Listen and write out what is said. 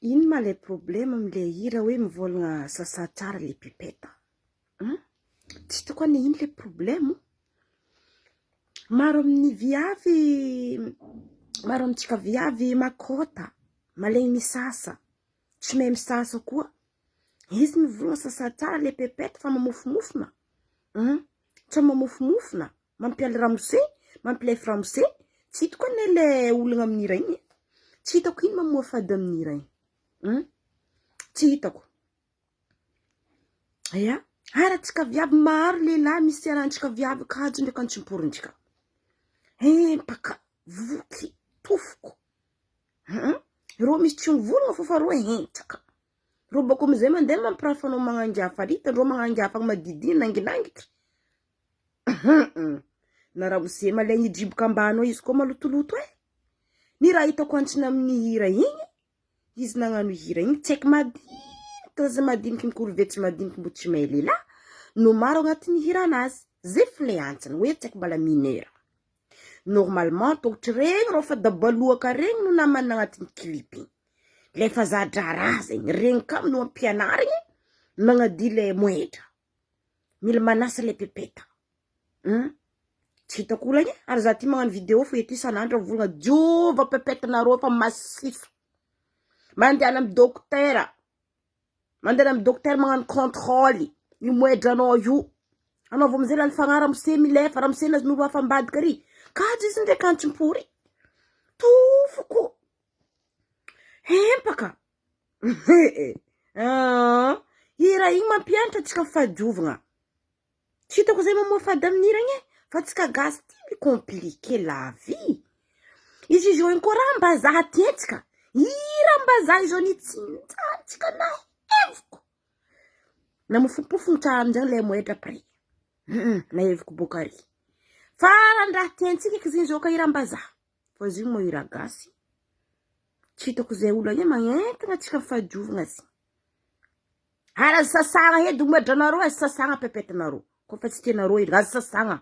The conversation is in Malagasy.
Ino ma le problème amle hira hoe mivolagna sasa tsara le pipeta? Hum? Tsy hitako anie ino le problème. Maro amin'ny viavy, maro amintsika viavy makôta, malegny misasa, tsy mahay misasa koa. Izy mivolagna sasa tsara le pepeta fa mamofomofona, hum, tsy mamofomofona. Mampialy ramose, mampilefy ramose, tsy hitako anie le olagna amin'ny hira igny e, tsy hitako ino mamoafady amin'ny hira igny, hum, tsy hitako, ya, ary antsika viavy maro lehilahy misy iarahantsika viavy kajo ndraiky antsimporintsika, empaka, voky, tofoko, hum, rô misy tsy mivolagna fô fa rô hentsaka, rô bôko amizay mandeha mampirafy anao magnangiafa ary, hitandreo magnangiafa madidina nanginangitry. Na ramose malaigny hidriboka ambany ao izy koa malotoloto e! Ny raha hitako antsina amin'ny hira igny, izy nagnano hira igny tsy haiko madiniky zaza madiniky mikorovetry madiniky mbo tsy mahay lehilahy no maro agnatin'ny hiranazy, zay fo le antsiny hoe tsy haiko mbala mineur. Normalement tokotry regny rô fa dabaloaka regny no namana agnatin'ny clip igny, le efa za-draharaha zegny, regny kamy no ampianarigny magnadio le moetra. Mila manasa le pepeta. Hum. Tsy hitako olagna e. Ary za ty magnano vidéo fo ety isan'andro mivolagna diova pepetanareo fa masiso. Mandehana amy dokotera. Mandehana amy dokotera magnano contrôle io moedranao io. Anaovy amizay lany fagnahy ramose milefa, ramose nazon'olo hafa ambadika ary. Kajo izy ndraiky antsim-pory. Tofoko. Hempaka. Hira igny mampianatra antsika fahadiovagna. Tsy hitako zay mamoafady amin'ny hira igny e, fa antsika gasy ty mi-compliquer la vie. Izy izy io koa raha-mbazaha tiantsika, hiram-bazaha izao nitsinjantsika nahevoko. Namofompofogno tsara amin'izay le moetra après. Nahevoko boka ary. Fa raha ny raha tiantsika eky zegny zao ka hiram-bazaha. Fa izy io moa hira gasy. Tsy hitako izay olona io magnentana antsika amin'ny fahadiovana azy. Ary azo sasagna edy omadranareo, azo sasagna pepetinareo. Koa fa tsy tianareo edy, azo sasagna.